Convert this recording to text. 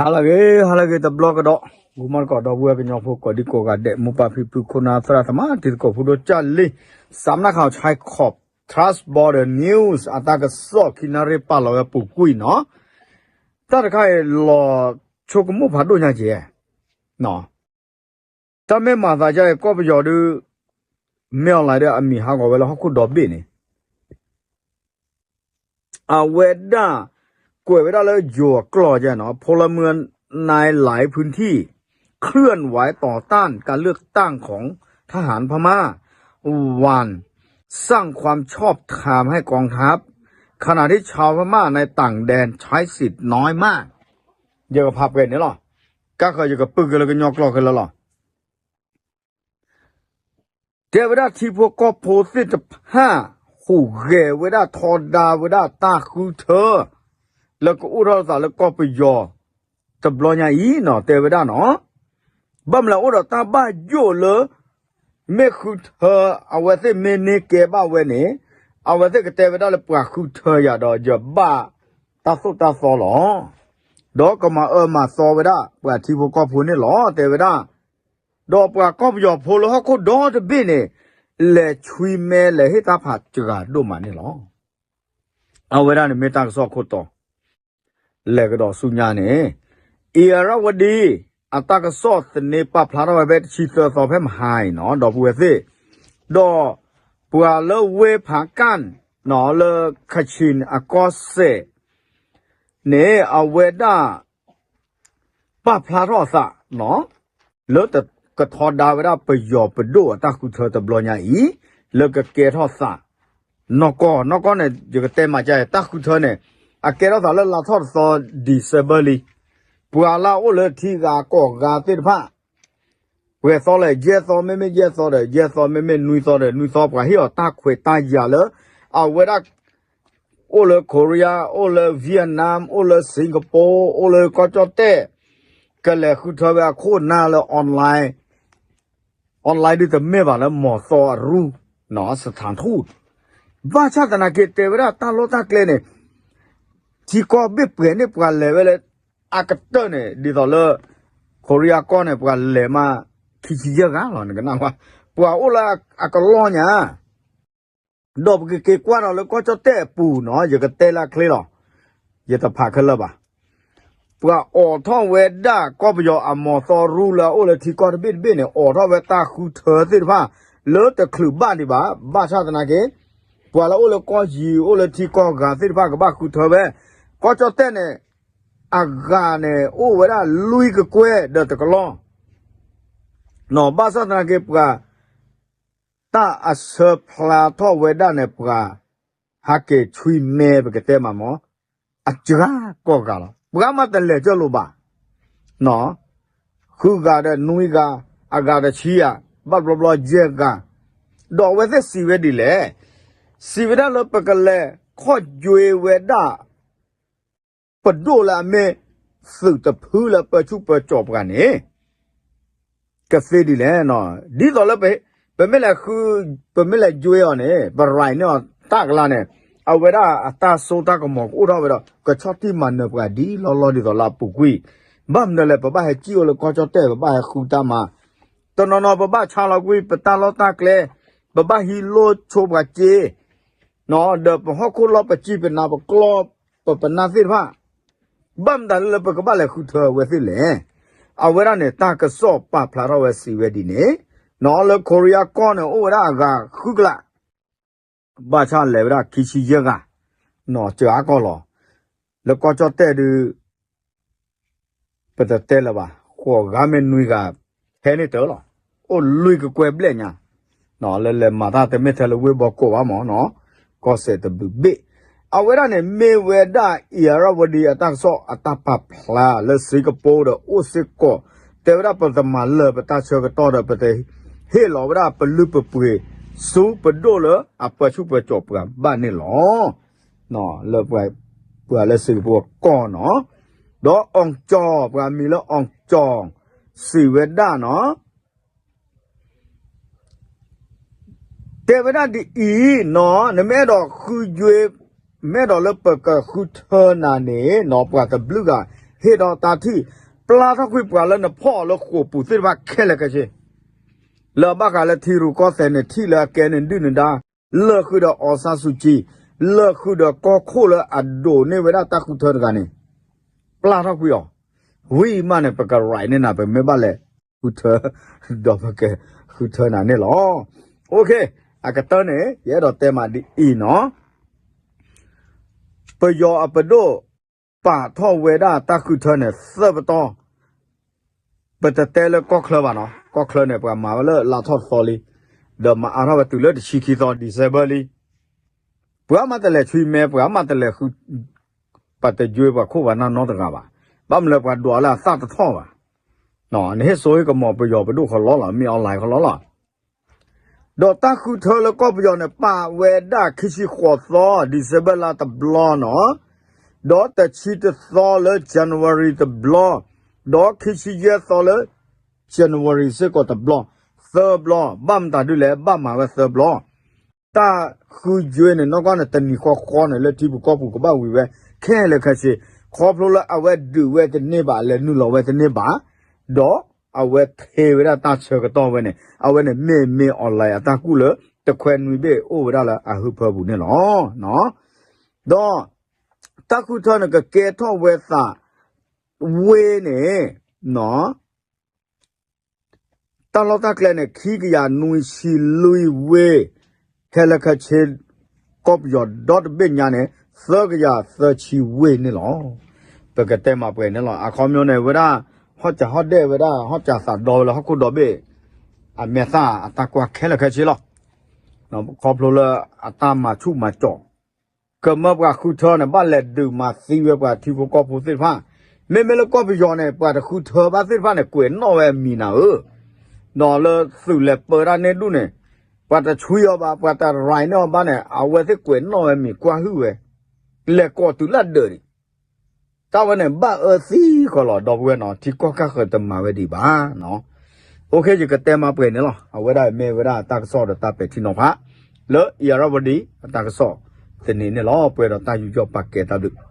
ဟါလၢအဂ့ၤ ဟါလၢအဂ့ၤတဘျီကဒီး, ဂီၤမီၢ်တကိး ဒီပုၢ်ဝဲၢ်ကညီဖိ ကိးဒံကိးဂၤဒဲး မိၢ်ပၢ်ဖံဖု ခိၣ်နၢ်သရၣ်သမါ တံၤသကိးဖိဒိၣ်ကၢ်လံ, စးမနၣ်ခး Chai Cop Trust Border News အတၢ်ကစီၣ်ခံနၣ်ရံၣ်ပာ်လီၤဝဲပူၤကွံာ်နီၤ, တၢ်တခါအံၤလီၤဆိကမိၣ်ဖးဒိၣ်ညါက့ၤ တၢ်မ့ၢ်မၤသးဒ်အံၤ ကီၢ်ပယီၤဒုး မ့ၢ်အီၤလၢဒုး အမံၤဟးဂီၤဝဲလၢဟီၣ်ခိၣ်ဒီဘ့ၣ်န့ၣ် အဝဲဒၣ် ကွဲးဝဲဒၣ်လၢယိၤအကျိာ်ကဲနီၤ, พลเมืองในหลายพื้นที่เคลื่อนไหวต่อต้านการเลือกตั้งของทหารพม่า หวั่นสร้างความชอบธรรมให้กองทัพ ขณะที่ชาวพม่าในต่างแดนใช้สิทธิ์น้อยมาก ယကဖးပှဲၤန့ၣ်လီၤ. ကါဃၢၤယကပုၢ်က့ၤလၢကညီကျိာ်ခဲလၢာ်လီၤ. တဲဝဲဒၣ်ထံဖိကီၢ်ဖိသ့ၣ်တဖၣ် ဟူးဂဲၤဝဲဒၣ်ထီဒါဝဲဒၣ်တၢ်ဃုထၢ လၢကအိၣ်ထီၣ်သးလၢကီၢ်ပယီၤ တဘျီညါအံၤနီၤ တဲဝဲဒၣ်နီၤ, ဘၣ်မနုၤလဲၣ်အိၣ်ဒီးတၢ်ဘၣ်ယိၣ်လၢ မ့ၢ်ဃုထၢ အဝဲသ့ၣ်မ့ၢ်န့ၢ်ကဲဘၣ်ဝဲန့ၣ် အဝဲသ့ၣ်ကတဲဝဲဒၣ်လၢပှၤဃုထၢယၤဒီး ယဘၣ်တၢ်သိၣ်တၢ်သီလီၤ. ဒီးကမၤအၢမၤသီဝဲဒၣ် ပှၤထံဖိကီၢ်ဖိန့ၣ်လီၤ တဲဝဲဒၣ် ဒီးပှၤကီၢ်ပယီၤဖိလၢဟီၣ်ခိၣ်ဒီတဘ့ၣ်န့ၣ် လဲၤဆွံမဲလဲၤဟ့ၣ်တၢ်ဖးစှၤဒိၣ်မးန့ၣ်လီၤ. အဝဲဒၣ်န့ၣ်မ့ၢ်တၢ်ကစီၣ်ခိၣ်တီ လဲၤကဒီးဆူညါန့ၣ် ဧရာဝတီ အတၢ်ကစီၣ်သန့ပာ်ဖျါထီၣ်ဝဲဖဲတဆံသၢသီဖဲမဟါအံၤနီၤ ဒီပုၢ်ဝဲၢ်သ့ၣ်, ဒီးပှၤလၢဝ့ၢ်ဖးကၣ် လၢခၠံၣ်အကီၢ်စဲၣ်န့ၣ် အဝဲဒၣ် ပာ်ဖျါထီၣ်အသး လၢကထီဒါဝဲဒၣ်ပယီၤပဒိၣ်အတၢ်ဃုထၢတဘျီညါအံၤ လၢကကဲထီၣ်သး နီၢ်ကီၢ် နီၢ်ကီၢ်န့ၣ် ယကတဲမးကါ တၢ်ဃုထၢန့ၣ် အကဲထီၣ်သးလၢလါထီၣ်တသီ December လံ. ပှၤလၢအအိၣ်လၢထံဂၤကီၢ်ဂၤသ့ၣ်တဖၣ် ပှဲၤသီလဲၣ် ယဲၢ်သီ မ့မ့ၢ်ယဲၢ်သီဒီး ယဲၢ်သီ မ့မ့ၢ်နွံသီဒီး နွံသီ ပှၤဟ့ၣ်အီၤတၢ်ခွဲးတၢ်ယာ်လၢ အဝဲဒၣ် အိၣ်လၢ Korea အိၣ်လၢ Vietnam အိၣ်လၢ Singapore အိၣ်လၢကီၢ်ကၠီၣ်တဲၣ် ကလဲၤဃုထၢဝဲအခိၣ်အနၢ်လၢ online online ဒုးတမ့ၢ်ဘၣ်လၢ မီၤသီအရူ စထၣ်ထူၣ် ဘၣ်ဆၣ်သနာ်က့ တဲဝဲဒၣ်တၢ်လီၢ်တၢ်ကျဲန့ၣ် ထံကီၢ်ဘ့ၣ်ပှဲၤန့ၣ် ပှၤလဲၤဝဲလၢ အကတၢၢ်န့ၣ် ဒ်သိးလၢ Korea ကီၢ်န့ၣ် ပှၤလဲၤမး ခံဆံယဲၢ်ဂၤလီၤ နကနၣ်ဝဲ ပှၤအိၣ်လၢအကလီၢ်ညါ ဒီးပကက့ၤကွၢ်ဒီးလၢကီၢ်ကၠီၣ်တဲၣ်အပူၤနီၤ ယကတဲလၢအချ့လီၤ. ယတဖးခဲလၢာ်ဘၣ်. ပှၤအိးထီၣ်ဝဲဒၣ်ကီၢ်ပယီၤအမီၤသီရူလၢအအိၣ်လၢထံကီၢ်တဘ့ၣ်တဘ့ၣ်န့ၣ် အိးထီၣ်ဝဲတၢ်ဃုထၢသ့ၣ်တဖၣ် လၢတချုးဘၣ်ဒံးဘၣ်. ဘၣ်ဆၣ်သနာ်က့ ပှၤလၢအိၣ်လၢကီၢ်ယံၤ အိၣ်လၢထံကီၢ်ဂၤသ့ၣ်တဖၣ်ကဘၣ်ဃုထၢဝဲ ကီၢ်ကၠီၣ်တဲၣ်န့ၣ် အဂၤန့ၣ် အိၣ်ဝဲဒၣ်လွံၢ်ကကွဲၢ်ဒီးတကလီၢ် နီၤ ဘၣ်ဆၣ်သနာ်က့ ပှၤ တၢ်အဆၢဖျါထီၣ်ဝဲဒၣ်န့ၣ် ပှၤ ဟးက့ၤဆွံမဲ ပကတဲမးမၢ် အစှၤကိးဂၤလီၤ. ပှၤမးတလဲၤကၢၢ်လိာ်ဘၣ် နီၤ ဃုဂၤဒီးနွံဂၤ အဂၤတဆံဧါ ဘၣ်ဘျီဘျီယဲၢ်ဂၤ ဒီးအဝဲသ့ၣ်စံးဝဲဒ်လဲၣ် စံးဝဲဒၣ်လၢပကလဲၤခီၣ်ယွဲဝဲဒၣ် ပဒိၣ်လၢအမ့ၢ်သုးတဖုလၢပၢဆူၣ်ပၢစိးပှၤန့ၣ် ကသ့ဒ်လဲၣ်. ဒ်သိးလၢ ပမ့ၢ်လဲၤဃု ပမ့ၢ်လဲၤယွဲအီၤန့ၣ် ပရၤန့ၢ်အီၤတၢ်ကလါန့ၣ် အဝဲဒၣ်အတၢ်စိတၢ်ကမီၤကအိၣ်ထီၣ်ဝဲဒီး ကဆီၣ်တံၢ်မၤနၢၤပှၤဒ်လီၢ်လီၢ်ဒ်သိးလၢအပူၤကွံာ် ဘၣ်မနုၤလဲၣ် ပဘၣ်ဟဲစံၣ်အိၣ်လၢကီၢ်ကၠီၣ်တဲၣ် ပဘၣ်ဟဲဃုတၢ်မၤ တနီၤနီၤ ပဘၣ်ဆါလီၤကွံာ် ပတၢ်လီၢ်တၢ်ကျဲ ပဘၣ်ဟံးလိၢ်ဆိပှၤစ့ ဒီးပဟီၣ်ခိၣ်လီၢ်ပစံၣ်ပနါပကျီၢ် ပပနၢ်သ့ၣ်တဖၣ် ဘၣ်မတၤလၢပကဘၣ်လဲၤဃုထၢအဝဲသ့ၣ်လဲၣ်. အဝဲဒၣ်န့ၣ် တၢ်ကစီၣ်ပာ်ဖျါထီၣ်ဝဲစံးဝဲဒ်န့ၣ် လၢ Korea ကီၢ်န့ၣ် အိၣ်ဝဲဒၣ်အဂၤဃုကလး ဘၣ်ဆၣ်လဲၤဝဲဒၣ်ခံဆံယဲၢ်ဂၤ နီၤ စှၤကီးလီၤ. လၢကီၢ်ကၠီၣ်တဲၣ်ဒုး ပတတဲလၢၤဘၣ် ဃိးဂၤမ့ၢ်နွံဂၤ ထဲန့ၣ်တၢၢ်လီၤ. အိၣ်လွံၢ်ကကွဲၢ်ဘျဲၣ်ညါ လၢလဲၤမၤတၢ်တမ့ၢ်ထဲလၢဝ့ၢ်ဘီကိးဘၣ်မၢ်နီၤ ကီၢ်စဲၣ်တဘျုးဘ့ၣ် အဝဲဒၣ်န့ၣ် မ့ၢ်ဝဲဒၣ် ဧရာဝတီ အတၢ်ကစီၣ်အတၢ်ပာ်ဖျါလၢ Singapore ဒီးအိၣ်စ့ၢ်ကီး တဲဝဲဒၣ်ပတမၤလၢၤပတၢ်ဆၢကတီၢ်ဒီး ပတဟ့ၣ်လီၤဝဲဒၣ်ပလုၢ်ပပှ့ၤ ဆူပဒိၣ်လၢအပၢဆူၣ်ပၢစိးပှၤဘၣ်န့ၣ်လီၤ. လၢပှၤလၢ Singapore ကီၢ်နီၤ ဒီး အောင်ကျော် ပှၤမံၤလၢ အောင်ကျော် စံးဝဲဒၣ်နီၤ တဲဝဲဒၣ်ဒ်အံၤနီၤ နမ့ၢ်အဲၣ်ဒိးဃုယွဲ မ့ၢ်အဲၣ်ဒိးလၢပကဃုထၢနၤန့ၣ်နီၤ ပှၤတဘျုးဂၤ ဟ့ၣ်ဒီးတၢ်ထံၣ်, ပျၢ်ထီၣ်ကွံာ်ပှၤလၢနဖီၣ်အီၤလၢဃိာ်ပူၤသ့ၣ်တဖၣ်ခဲလၢာ်ခဲဆ့ လၢအဘၣ်ဃးလၢထံရူၢ်ကီၢ်သဲးန့ၣ် ထံၣ်လၢအကဲန့ၣ်ဒုၣ်နဒါ, လၢာ်ဃုာ်ဒီးအီစါစူၤကံ, လၢာ်ဃုာ်ဒီးကီၢ်ခိၣ်လၢအဒိးန့ၢ်ဝဲဒၣ်တၢ်ဃုထၢတဂၤန့ၣ်, ပျၢ်ထီၣ်ကွံာ်အီၤ, ဝံၤမးန့ၣ် ပက right န့ၢ်နၤ ပမ့ၢ်ဘၣ်လဲၤဃုထၢ, ဒီးပကဃုထၢနၤန့ၣ်လီၤ. အကတၢၢ်န့ၣ် ယအဲၣ်ဒိးတဲမးဒ်အံၤနီၤ ပယီၤအပဒိၣ် ပာ်ထီၣ်ဝဲဒၣ်တၢ်ဃုထၢန့ၣ် သၢပတီၢ်, ပတတဲလၢကီၢ်ချၢဘၣ်နီၤ, ကီၢ်ချၢန့ၣ် ပှၤမၤဝဲလၢလါထီၣ်သီလံ, ဒီးမၤအါထီၣ်ဝဲတုၤလၢတဆံခံသီ December လံ. ပှၤမးတလဲၤဆွံမဲ, ပှၤမးတလဲၤဃု, ပတယွ့ပှၤခိၣ်ပှၤနၢ်နီတဂၤဘၣ်. ဘၣ်မနုၤလၢပှၤဒွးလၢအသၣ်တထီၣ်ဘၣ်. နဟ့ၣ်စိဟ့ၣ်ကမီၤပယီၤပဒိၣ်ခီလီလီၤ, မ့ၢ် online ခီလီလီၤ. ဒီးတၢ်ဃုထၢလၢကီၢ်ပယီၤန့ၣ် ပာ်ဝဲဒၣ်ခံဆံဃိးသီ December လါတဘျီနီၤ, ဒီးတဆံတသီလၢ January တဘျီ, ဒီးခံဆံယဲၢ်သီလၢ January စ့ၢ်ကီးတဘျီ, သၢဘျီ, ဘၣ်မတၤဒ်လဲၣ် ဘၣ်မၤဝဲသၢဘျီ. တၢ်ဃုယွ့န့ၣ် နီၢ်ကီၢ်န့ၣ် တနံၤဃီဃီန့ၣ် လၢထံဖိကီၢ်ဖိကဘၣ်ဝံၤဝဲ ခဲလၢာ်ခဲဆ့, ခီဖျိလၢအဝဲဒုးဝဲတန့ၢ်ဘၣ် လဲၤနုာ်လီၤဝဲတန့ၢ်ဘၣ်, ဒီးအဝဲထဲဝဲဒၣ်တၢ်ဆၢကတီၢ်ဝဲန့ၣ် အဝဲန့ၣ်မ့ၢ်မ့ၢ် online အတၢ်ကူၣ်လၢ တခွဲနွံဘ့ၣ်အိၣ်ဝဲဒၣ်လၢအဟၢဖၢပူၤန့ၣ်လီၤ. ဒီး တၢ်ဃုထၢန့ၣ် ကကဲထီၣ်ဝဲသးဝ့ၢ်န့ၣ် တၢ်လီၢ်တၢ်ကျဲန့ၣ် ခံကယၤနွံဆံလွံၢ်ဝ့ၢ်, ခဲလၢာ်ခဲဆ့ ကီၢ်ပယီၤဒီတဘ့ၣ်ညါန့ၣ် သၢကယၤသၢဆံဝ့ၢ်န့ၣ်လီၤ. ပကတဲမၤပှဲၤန့ၣ်လီၤ. အခီပညီန့ၣ် ဝဲဒၣ် ဟီၣ်စၢ်ဟီၣ်ဒဲးဝဲဒၣ် ဟီၣ်စၢ်သးဒီဝဲလၢဟီၣ်ခိၣ်ဒီဘ့ၣ် အမဲာ်သၣ်အတၢ်ကွၢ်ခဲလၢာ်ခဲဆ့လီၤ. ခီဖျိလၢအတၢ်မၤဆူၣ်မၤစီၣ် ကမၢပှၤဃုထၢန့ၣ် ဘၣ်လဲၤဒုးမၤသံဝဲပှၤထံဖိကီၢ်ဖိသ့ၣ်တဖၣ်, မ့မ့ၢ်လၢကီၢ်ပယီၤန့ၣ် ပှၤတဃုထၢဘၣ်သ့ၣ်တဖၣ်န့ၣ် ကွဲးနီၣ်ဝဲအမံၤနၤဧၢ, ဒီးလၢသုးလဲၤပၢတၢ်န့ၣ်ဒူၣ်န့ၣ် ပှၤတဆွံအီၤဘၣ် ပှၤတ right န့ၢ်အီၤဘၣ်န့ၣ် အဝဲသ့ၣ်ကွဲးနီၣ်ဝဲမံၤကွၢ်ဟုၣ်ဝဲ, လဲၤကိးတုၤလၢဒၢးဒံး တၢ်ဝဲန့ၣ် ဘၣ်အၢသံဃီလီၤ ဒီပုၢ်ဝဲၢ်နီၤ, ထံကီၢ်ခၣ်ဃၢၤတမၤဝဲဒံးဘၣ်. ယကတဲမၤပှဲၤန့ၣ်လီၤ. အဝဲဒၣ်မ့ၢ်ဝဲဒၣ်တၢ်ကစီၣ်ဒီးတၢ်ပဲာ်ထံနီၤဖး လၢ Irrawaddy အတၢ်ကစီၣ်သန့န့ၣ်လီၤ. ပှဲၤဒီးတၢ်ယူးယီၣ်ပာ်ကဲတၢ်ဘျုး